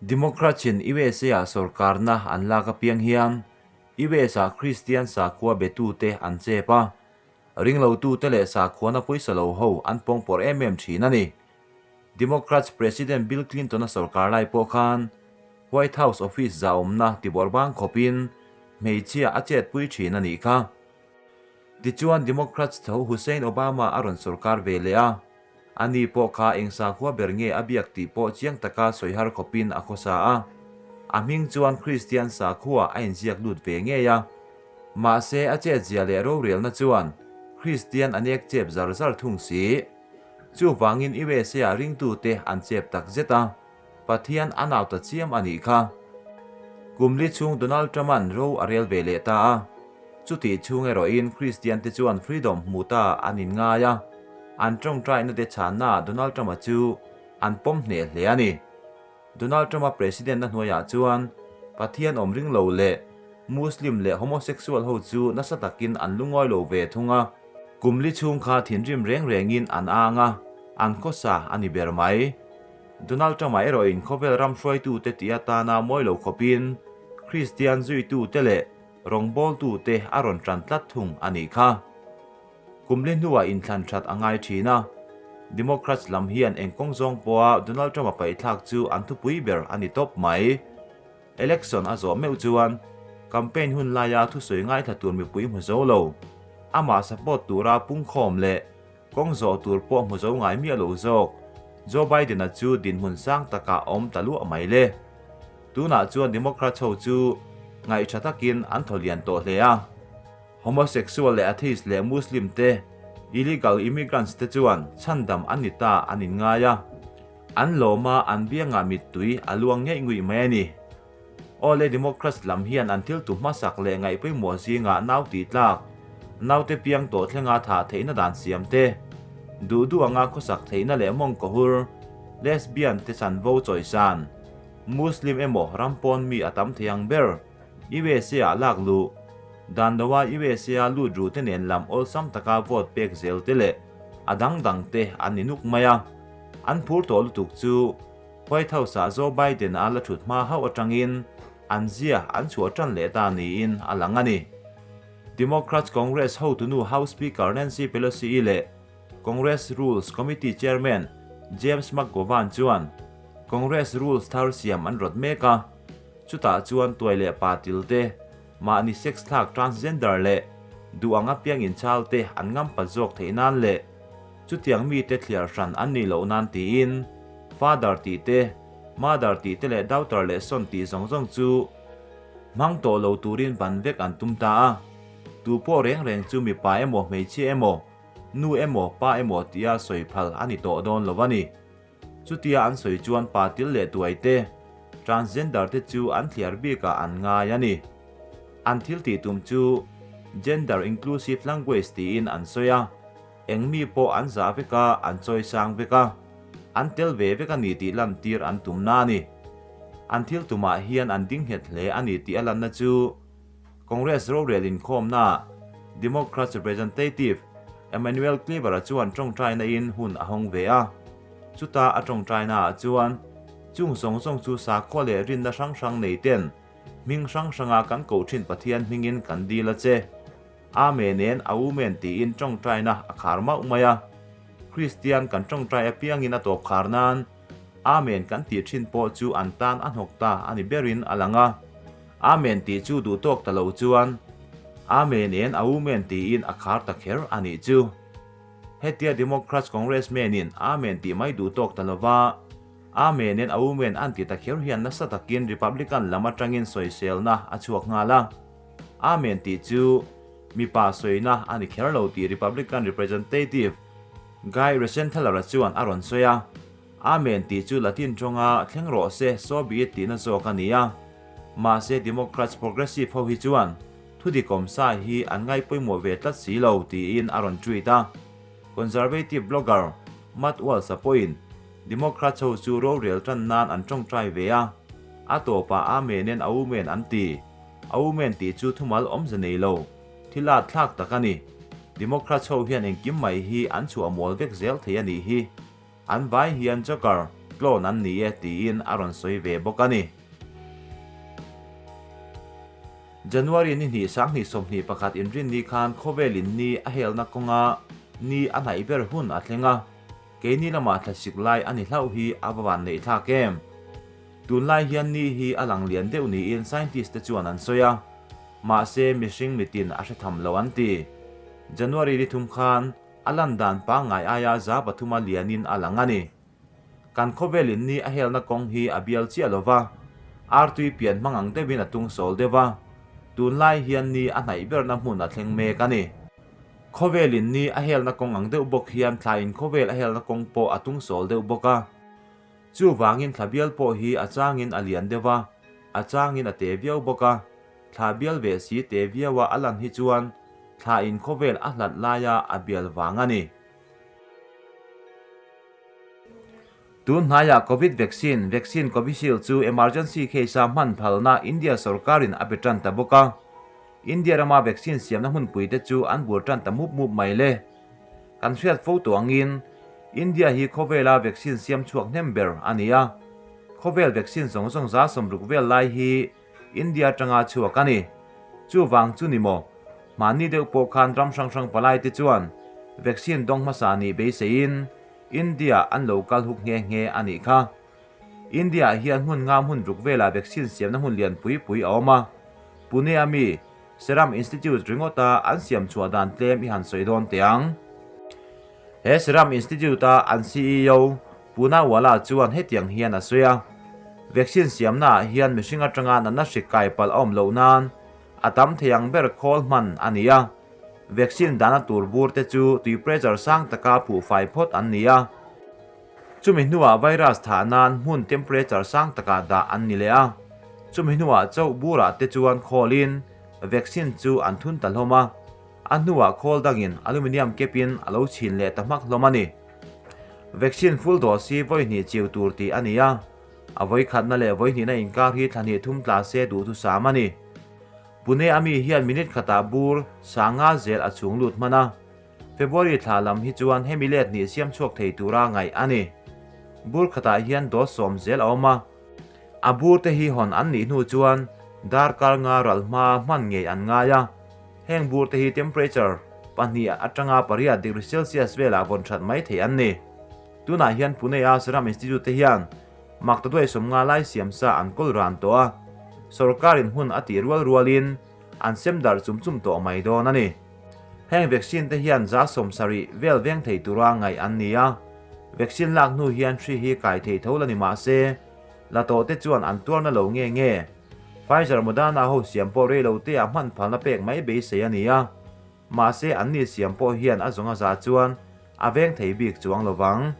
Democrats-in USA-ah sorkarna an lak apiang hian US-ah Kristian sakhua betute an chep a, ringlotute leh sakhuana pawisa lo ho an pawngpawrh em em thin a ni. Democrats President Bill Clinton-a sorkar lai pawh khan White House office zahawmna tibawrhbang khawpin hmeichhia a chetpui thin a nih kha. Tichuan Democrats tho Hussein Obama a rawn sorkar ve leh a, ani pawh kha eng sakhua ber nge a biak tih pawh chiang taka sawi har khawpin a khawsa a, a hming chuan Kristian sakhua a inziak lut ve ngei a. Mahse a chetzia leh rorelna chuan Kristian a nek chep zar zar thung si. Chuvangin USA-ah ringtute an chep tak zet a. Pathian a nau ta chiam a nih kha. Kum li chhung Donald Trump-a'n ro a rel ve leh ta a. Chutih chhung erawhin Kristian te chuan freedom hmu ta an inngai a, an tawngtaina te chhannaah Donald Trump-a chu an pawm hneh hle a ni. Donald Trump-a president-na hnuaiah chuan Pathian awm ring lo leh Muslim leh homosexual ho chu nasa takin an lungawi lo ve thung a. Kum li chhung kha thinrim reng rengin an ang a, an khawsa a ni ber mai. Donald Trump-a erawhin khawvel ram hruaitute tih atana mawi lo khawpin Kristian zuitute leh rawngbawltute a rawn tan tlat thung a nih kha. Kum li hnuah inthlan that a ngai thin a, Democrats lam hian eng kawng zawng pawha Donald Trump-a paihthlak chu an thupui ber a ni tawp mai. Election a zawh meuh chuan campaign hun laia thusawi ngaithla tur mipui hmu zo lo, amah support tura pungkhawm leh Kawng zawh tur pawh hmu zo ngai miah lo zawk, Joe Biden-a chu dinhmun sang takah a awm ta luah mai le. Tunah chuan Democrats ho chu ngaihṭha takin an thaw lian tawh hle a. Homosexual leh atheist leh Muslim te, illegal immigrants te chuan chhandam an ni ta an inngai a. An lawm a, an biangah mittui a luang ngeih nguih mai a ni. Awle Democrats lam hian an thil tu hmasak leh ngaihpawimawh zingah nau tih tlak, naute piang tawh thlenga thah theihna dan siam te, duh duh anga khawsak theihna leh mawngkawhur, lesbian te chanvo chawisan, Muslim emaw ram pawn mi a tam thei ang ber, USA ah lak luh, dan loa USA a lut ruh te nen lam awlsam taka vote pek zel te leh a dang dang te an ni nuk mai a. An phur tawh lutuk chu White House-ah Joe Biden-a la thut hma hauh atangin an zia an chhuah tan leh ta niin a lang a ni. Democrats Congress hotunu House Speaker Nancy Pelosi-i leh Congress Rules Committee Chairman James McGovern chuan Congress rules thar siam an rawt mek a, chutah chuan tuai leh pa til te, mahni sex thlak transgender leh duh ang apiang inchal te an ngampat zawk theih nan leh Chutiang mite thliar hran an nih loh nan tiin Father tih te, Mother tih te leh Daughter leh Son tih zawng zawng chu hmang tawh lo turin ban vek an tum ta a. Tu pawh reng reng chu mipa emaw hmeichhia emaw, nu emaw pa emaw tia sawi phal a ni tawh dawn lo a ni. Chutia an sawi chuan pa til leh tuai te, transgender te chu an thliar bikah an ngai a ni. An thil tih tum chu Gender Inclusive Language tiin an sawi a. Eng mi pawh an zah vek a, an chawi sang vek a, an tel ve vek a ni tih lantir an tumna a ni. An thil tumah hian an ding nghet hle a ni tih a lanna chu Congress rorel inkhawmnaah Democrats Representative Emanuel Cleaver-a chuan tawngtaina in hun a hawng ve a. Chuta a tawngtainaah chuan chung zawng zawng chu sakhua leh rinna hrang hrang nei ten hming hrang hranga kan koh thin Pathian hmingin kan dil a che. Amen en a umen tiin tawngtaina a khar mauh mai a. Kristian kan tawngtai apiangin a tawp khar nan Amen kan tih thin pawh chu an tan a hnawk ta a ni berin a lang a. Amen tih chu duh tawk ta lo chuan Amen en a umen tiin a khar ta kher a nih chu. Hetia Democrats Congressman in Amen tih mai duh tawk ta lova Amen en a umen an ti ta kher hian nasa takin Republican lam atangin sawiselna a chhuak nghal a. Amen tih chu mipa sawina a ni kher lo tih Republican Representative Guy Reschenthaler-a chuan a rawn sawi a. Amen tih chu Latin tawnga thleng rawh se so be it tihna zawk a ni a. Mahse Democrats progressive ho hi chuan thudikawm sa hi an ngaihpawimawh ve tlat si lo tiin a rawn tweet a. Conservative blogger Matt Walsh-a pawhin Democrats ho chu rorel tan nan an tawngtai ve a, a tawpah Amen-in a umen an ti. A umen tih chu thumal awmze nei lo, thil at thlak tak a ni. Democrats ho hian engkim mai hi an chhuah mual vek zel thei a nih hi. An vai hian Joker. Clone an ni e tiin a rawn sawi ve bawk a ni. January ni hnih sanghnih 21 inrinni khan khawvelin ni a helna kawnga ni a hnaih ber hun a thleng a, keini lamah thlasik lai a ni hlauh hi a va van neih thlak em? Tunlai hian ni hi a lang lian deuh niin scientist te chuan an sawi a, mahse mihring mitin a hre tham lo an ti. January ni thum khan a lan dan pangngai aia 300 a lianin a lang a ni. Kan khawvelin ni a helna kawng hi a bial chiah lo va, artui pian hmang ang deuhin a tung sawl deuh va, tunlai hian ni a hnaih berna hmun a thleng mek a ni. Khawvelin ni a helna kawng ang deuh bawk hian thlaiin khawvel a helna kawng pawh a tung sawl deuh bawk a. Chuvangin thla bial pawh hi a changin a lian deuh va, a changin a te viau bawk a. Thla bial ve si te viaua a lan hi chuan thlain khawvel a hlat laia a bial vang a ni. Tun hnaiah Covid vaccine, vaccine Covishield chu emergency case-a hman phalna India sorkarin a pe tan ta bawk a. India rama vaccine siamna hmunpuite chu an bur tan ta mup mup mai le. Kan hriat fo tawh angin India hi khawvela vaccine siam chhuak hnem ber a ni a. Khawvel vaccine zawng zawng 60 vel lai hi India atanga chhuak a ni. Chuvang chu ni maw? Mahni deuh pawh khan ram hrang hrang palai te chuan vaccine dawng hmasa nih beiseiin India an lo kal huk nghe nghe a nih kha. India ah hian hmun nga hmun ruk velah vaccine siamna hmun lian pui pui a awm a. Pune a mi Serum Institute ringawta an siam chhuah dan tlem i han sawi dawn teh ang. He Serum Institute a an CEO Poonawalla chuan hetiang hian a sawi a, Vaccine siamna ah hian mihring atanga natna hrik kai palh a awm loh nan a tam thei ang ber khawl hman a ni a. Vaccine dahna tur bur te chu tui pressure sang taka phuh fai phawt an ni a. Chumi hnuah virus thah nan hmun temperature sang takah dah an ni leh a. Chumi hnuah chauh burah te chuan khawlin vaccine chu an thun ta hlawm a. A hnuah khawl dangin aluminium kepin a lo chhin leh ta hmak hlawm a ni. Vaccine full dose hi vawi hnih chiu tur tih a ni a. A vawi khatna leh vawi hnihna inkar hi thla hnih thum tla se duhthusam a ni. Pune a mi hian minute khatah bur sanga zel a chhung lut hman a. February thla lam hi chuan hemi let hnih siam chhuak thei tura ngaih a ni. Bur khatah hian dose 10 zel a awm a. A bur te hi hawn an nih hnu chuan darkar nga ral hma hman ngei an ngai a. Heng bur te hi temperature pahnih atanga pariat degree Celsius velah vawn that mai thei an ni. Tunah hian Pune a Serum Institute te hian mak ta duai 50 lai siam sa an kawl ran tawh a, sorkarin hun a tih rual rualin an sem darh chum chum tawh mai dawn a ni. Heng vaccine te hian 70% vel veng thei tura ngaih an ni a, vaccine lak hnu hian hri hi kai thei tho la ni mah se, la tawh te chuan an tuarna lo nge nge. Pfizer Moderna ho siam pawh rei lo te ah hman phalna pek mai beisei a ni a, mahse an ni siam pawh hian a zawng a za chuan a veng thei bik chuang lo vang.